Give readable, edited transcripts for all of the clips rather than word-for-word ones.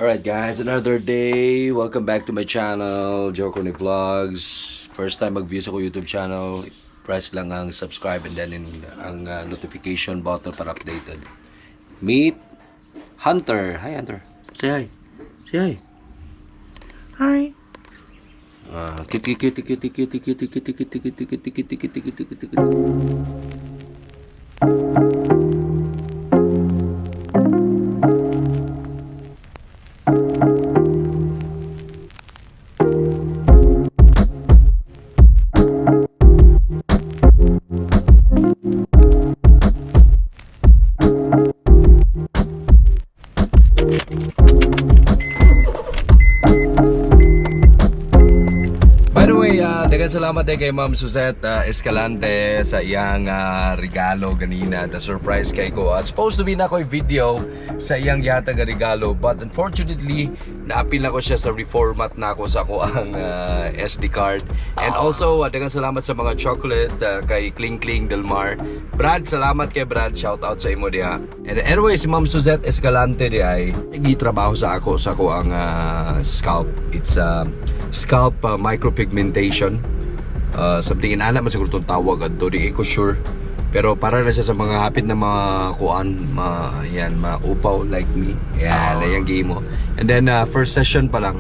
Alright guys, another day. Welcome back to my channel, KORNY Vlogs. First time mag-view sa ko YouTube channel, press lang ang subscribe and then ang notification button para updated. Meet Hunter. Hi Hunter. Say hi. Say hi. Hi. Kitty kitty kitty kitty kitty kitty kitty kitty kitty kitty kitty kitty kitty. Dagan salamat din kay Ma'am Suzette Escalante sa iyang regalo ganina. The surprise kay ko. Supposed to be na ko'y video sa iyang yata nga regalo, but unfortunately naapil na ko siya sa reformat na ako sa ko ang SD card. And also dagan salamat sa mga chocolate kay Kling Kling Delmar. Brad, salamat kay Brad. Shout out sa imo diha. And anyway, si Ma'am Suzette Escalante di ay gitrabaho sa ako ang Scalp. It's Scalp Micropiemtation. Something inana man siguro itong tawag at di ko sure, pero para na siya sa mga hapit na mga kuan, maupaw like me. Yan, yung game mo. And then first session pa lang.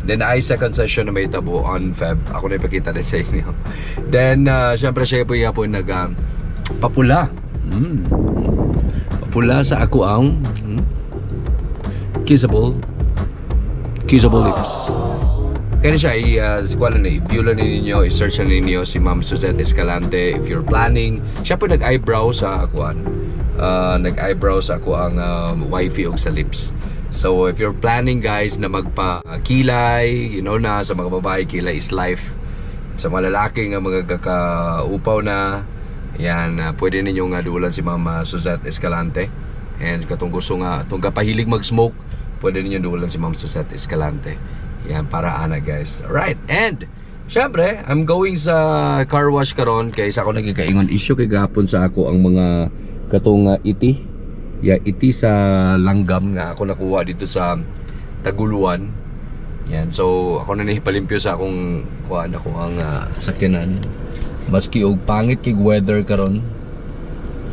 Then ay second session na may tabo on Feb. Ako na ipakita rin sa inyo. Then syempre siya po papula. Papula sa ako ang kissable lips. Kaya siya, i-view lang ninyo, i-search lang ninyo si Ma'am Suzette Escalante if you're planning. Siya po nag-eyebrow sa akuan. Nag-eyebrow sa ako ang wifey og sa lips. So if you're planning guys na magpa-kilay, you know na, sa mga babae, kilay is life. Sa mga lalaki nga mga kakaupaw na, yan, pwede ninyong dulan si Ma'am Suzette Escalante. And katong gusto nga, itong kapahilig mag-smoke, pwede ninyong dulan si Ma'am Suzette Escalante. Yan, para ana guys. Alright, and syempre, I'm going sa car wash karon kay sa ako nagikaingon issue kay gapon sa ako ang mga katong iti. Iti sa langgam nga ako nakuha dito sa Taguluan. Yan, so ako na nihipalimpyo sa akong kuan ako ang sakyanan. Maski og pangit kay weather karon.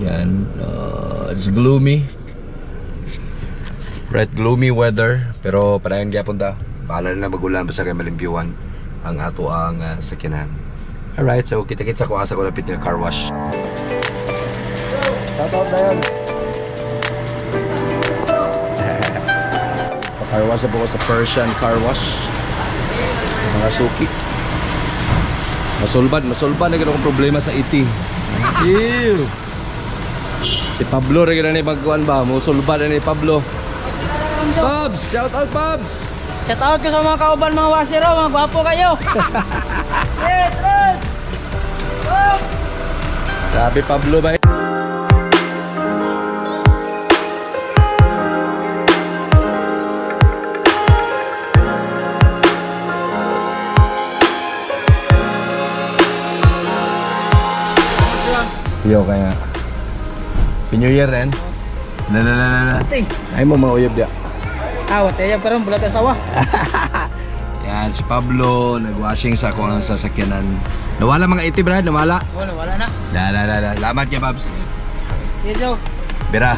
Yan, it's gloomy. Right, gloomy weather, pero parayan gyapon ta. Bahala na magulan basta kay malimpyuan ang ato ang sakyanan. Alright, so kita-kita ko asa ko lapit ng car wash. Shoutout na yun. Car wash na po ko sa Persian car wash. Mga suki. Masulban na gano'ng problema sa iti. Ew. Si Pablo rin gano'n magkuhan ba? Musulban na ni Pablo. Pabs! Shoutout Pabs! Shout out ko sa mga kauban mga wasero, mga gwapo kayo. Yes, yes. Oh. Sabi Pablo ba? Yo kaya. New Year rin. Ay mo mauyab dia. Awat ayab karon bulat sa sawa. Yan si Pablo nagwashing sa ako ang sasakyanan. Nawala mga iti Brad, nawala. Wala na. Salamat kay Babs. Yo. Bira.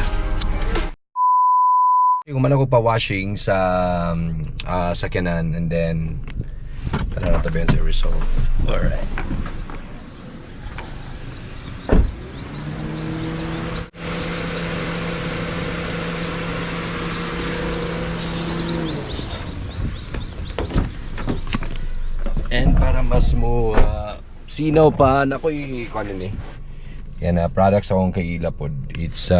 Yung man ako pa washing sa sakyanan and then tara na tabihan si result. Alright. And para mas mo sinaw pa na ko'y ano ni. Yan products akong kaila pod. It's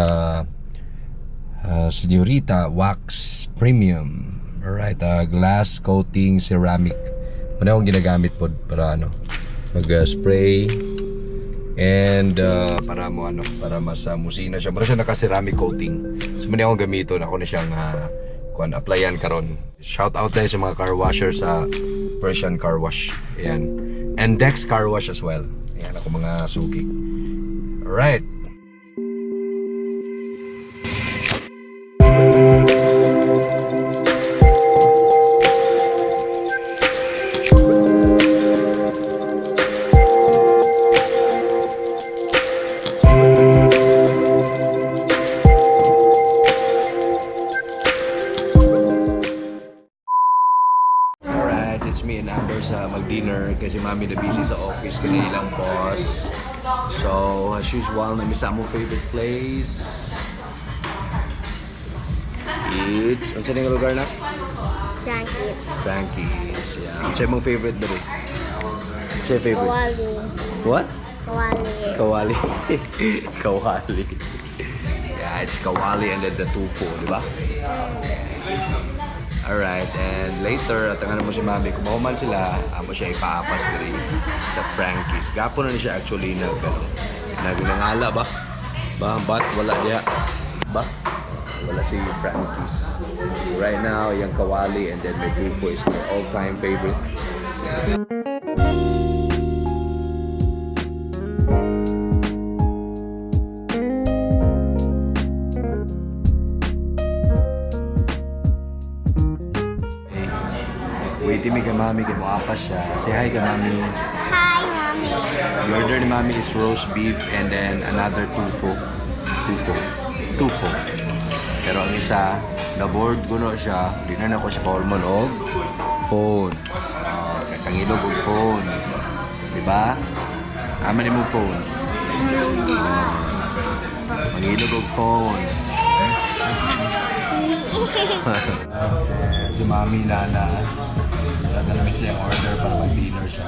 Señorita Wax Premium. Alright, glass coating ceramic. Muna akong ginagamit pod para mag-spray and para mas musina siya. Para siya naka-ceramic coating. So muna akong gamiton. Ako na siyang applyan karon. Shout out tayo sa mga car washer sa Persian car wash. Ayan. And Dex car wash as well. Ayan ako mga suki. Alright. si Mami na busy sa office kaya ilang boss. So, as usual, namisa mo favorite place. It's, ano sa yung lugar na? Frankie's. Frankie's, yeah. Ano sa mong favorite ba rin? Ano sa favorite? Kawali. What? Kawali. Kawali. Kawali. Yeah, it's Kawali and then the Tufo, di ba? Alright, and later, at ang mo si Mami, kung mahuman sila, amo siya ipaapas diri sa Frankie's. Gapo na siya actually nangala ba? But wala diya. Ba? Wala si Frankie's. Right now, yung Kawali and then the Tufo is my all-time favorite. Wait, mi kay Mami, kay Muapas siya. Say hi kay Mami. Hi, Mommy. The order ni Mami is roast beef and then another Tufo. Pero ang isa, na-board ko na siya. Di na ako siya pa-hormone og phone. Kakangilog og phone. Diba? Aman mo phone. Mangilog og phone. Si Mami Nana. Wala namin siyang order para mag-dinner siya.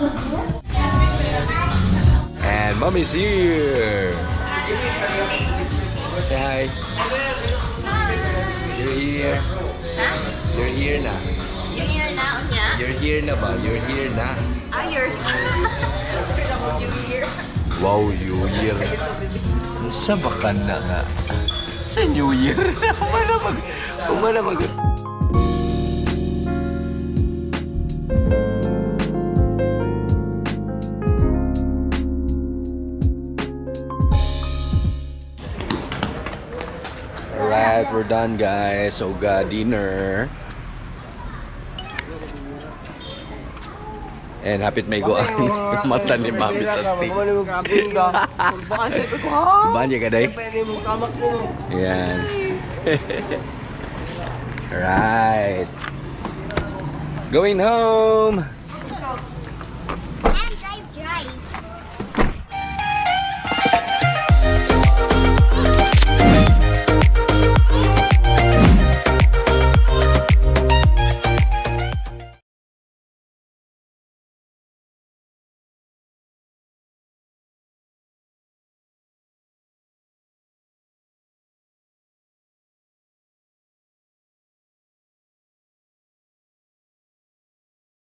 And Mommy's here! Say hi! You're here! You're here na! You're here now, yeah? You're here na ba? You're here na! You're here. Wow, New Year! Sa baka na nga? Sa New Year? Umana mag... Alright, we're done guys. So, dinner. And hapit may go ang mata ni Mami sa stick. Banya ka day? Yan. Alright. Going home.